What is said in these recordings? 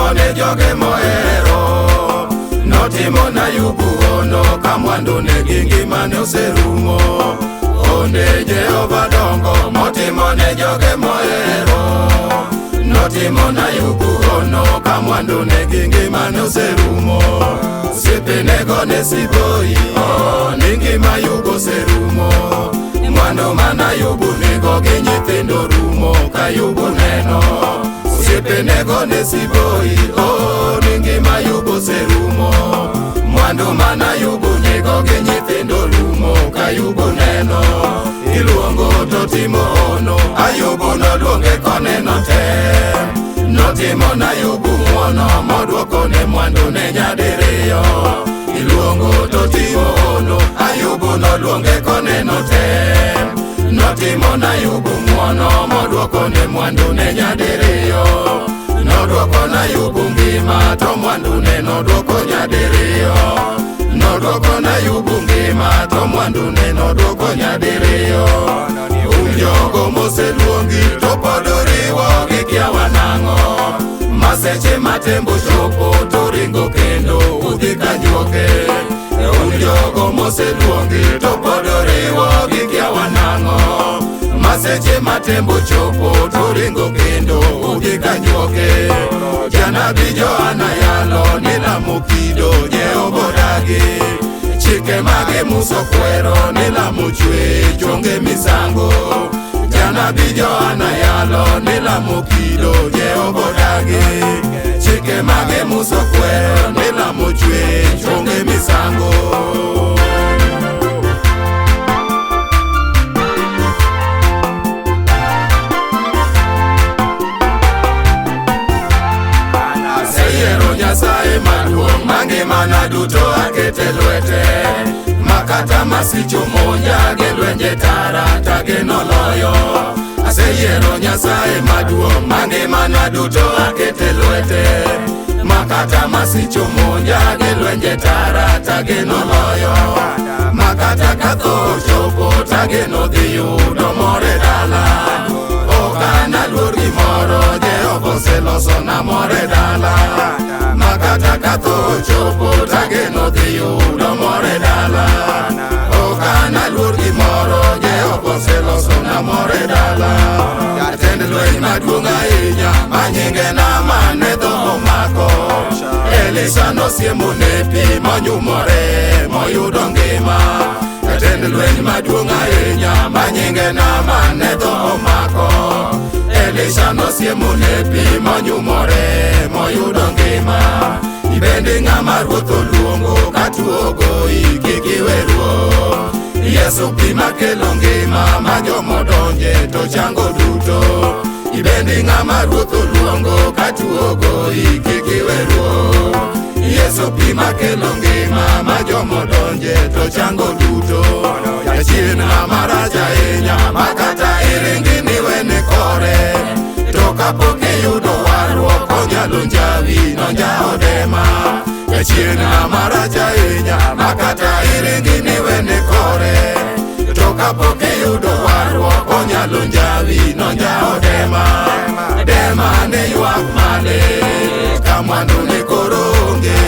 motimo ne joge mohero. Notimo na Ayubu hono ka mwandune gi ngimane oserumo. Honde Jehova dongo motimo ne joge mohero. Notimo na Ayubu hono ka mwandune gi ngimane oserumo. Osiepenego ne siboi, oh, ni ngima Ayubu oserumo. Mwandu mana Ayubu nigo gi nyithindo rumo ka Ayubu neno. Osiepenego ne siboi, oh, ni ngima Ayubu oserumo. Mwandu mana Ayubu nigo gi nyithindo rumo ka Ayubu neno. Iluongo to timo hono, Ayubu noluonge koneno tem. Notimo na Ayubu ng'wono modwoko ne mwandu ne nyadiriyo. Iluongo to timo hono, Ayubu noluonge koneno tem. Notimo na Ayubu ng'wono modwoko ne mwandu ne nyadiriyo. Nodwoko na Ayubu ngima to mwandu ne nodwoko nyadiriyo. Nodwoko na Ayubu ngima to mwandu ne nodwoko nyadiriyo. Un jogo moseluongi to pod uriwo gi kiawa nang'o? Maseche matembo chopo to ringo kendo udhi ka juoke. Un jogo moseluongi to pod uriwo gi kiawa nang'o? Maseche matembo chopo to ringo kendo udhi ka juoke. Janabi Johana yalo ni lamo kido Jehova odagi. Chike mage Musa okwero ni lamo chwech onge misango. Janabi Johana yalo ni lamo kido Jehova odagi. Chike mage Musa okwero ni lamo chwech onge misango. Aseyiero Nyasaye maduong' mangimana duto akete lwete. Makata masich omonja gi lwenje tara tageno loyo. Aseyiero Nyasaye maduong' mangimana duto akete lwete. Makata masich omonja gi lwenje tara tageno loyo. Makata ka tho ochopo tageno dhi yudo mor e dala. Ok analuor gimoro, Jehova oselosona mor e dala. Makata ka tho ochopo tageno dhi yudo mor e dala. Ok analuor gimoro, Jehova oselosona mor e dala. Jatend lweny maduong' ahinya ma nyinge Naaman ne dho omako. Elisha nosiemo ne pi monyumore moyudo ngima. Jatend lweny maduong' ahinya ma nyinge Naaman ne dho omako. Elisha nosiemo ne pi monyumore moyudo ngima. Ibende ng'ama Ruoth oluongo ka tuo ogoyi kik iwe ruoth. Yesu pi makelo ngima ma jomodonje to chango duto. Ibende ng'ama Ruoth oluongo ka tuo ogoyi kik iwe ruoth. Yesu pi makelo ngima ma jomodonje to chango duto. Jachien ng'ama rach ahinya ma kata iringi niwene kore. To kapok iyudo warruok onyalo njawi nonjawo dema. Jachien ng'ama rach ahinya ma kata iringi niwene kore. To kapok iyudo warruok onyalo njawi nonjawo dema. Dema ne ywak malit ka mwandune koro onge.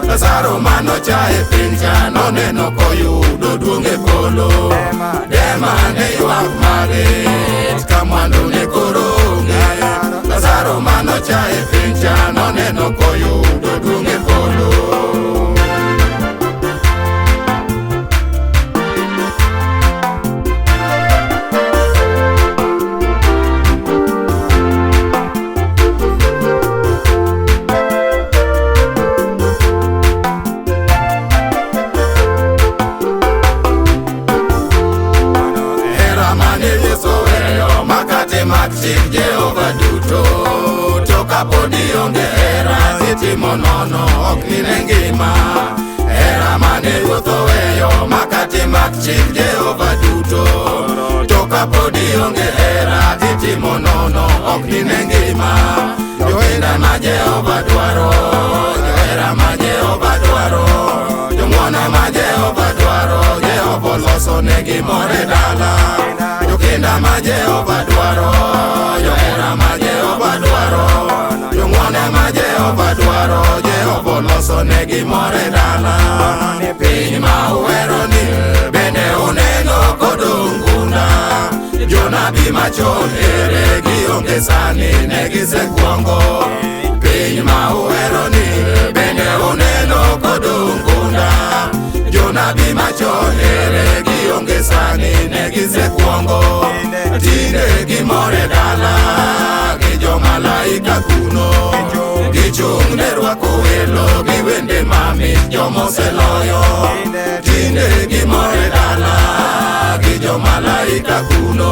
Lazaro manocha e piny cha noneno koyudo duong' e polo. Dema ne ywak malit ka mwandune koro onge. Lazaro manocha e piny cha noneno koyudo duong' e polo. Hera mane Yesu oweyo makate mag chik Jehova duto. To kapod ionge hera titimo nono ok nine ngima. Hera mane Ruoth oweyo makate mag chik Jehova duto. To kapod ionge hera titimo nono ok nine ngima. Johera ma Jehova dwaro, johera ma Jehova dwaro, jong'wono ma Jehova dwaro, Jehova oloso negi mor e dala. Jokinda ma Jehova dwaro, johera ma Jehova dwaro, jong'wono ma Jehova to ne gimor e dala. Piny ma uhero ni bende uneno kodong' gunda. Jonabi machon ere gionge sani ne gisekwongo. Piny ma uhero ni bende uneno kodong' gunda. Jonabi machon ere gionge sani ne gisekwongo. Tinde gimor e dala gi jomalaika kuno. Gichung' ne rwako welo gi wende mamit jomoseloyo. Tinde gimor e dala gi jomalaika kuno.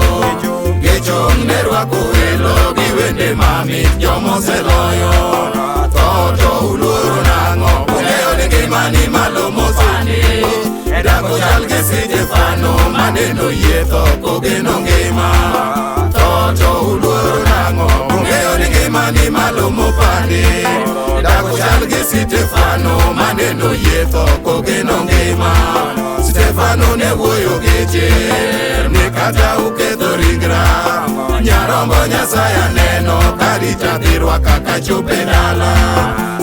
Gichung' ne rwako welo gi wende mamit jomoseloyo. Tho to uluoro nang'o? Ung'eyo ni ngima ni malo mosani. Dago chal gi Stefano maneno yie tho kogeno ngima. Tho to uluoro nang'o? Ung'eyo ni ngima ni malo mopandi. Dago chal gi Stefano maneno yie tho kogeno ngima. Stefano ne wuoyo gi chir ni kata uketho ringra, nyarombo Nyasaye aneno karita dhi rwaka kachopo e dala.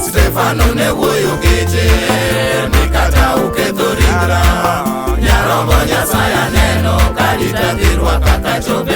Stefano ne wuoyo gi chir ni kata uketho ringra, nyarombo Nyasaye aneno karita dhi rwaka kachopo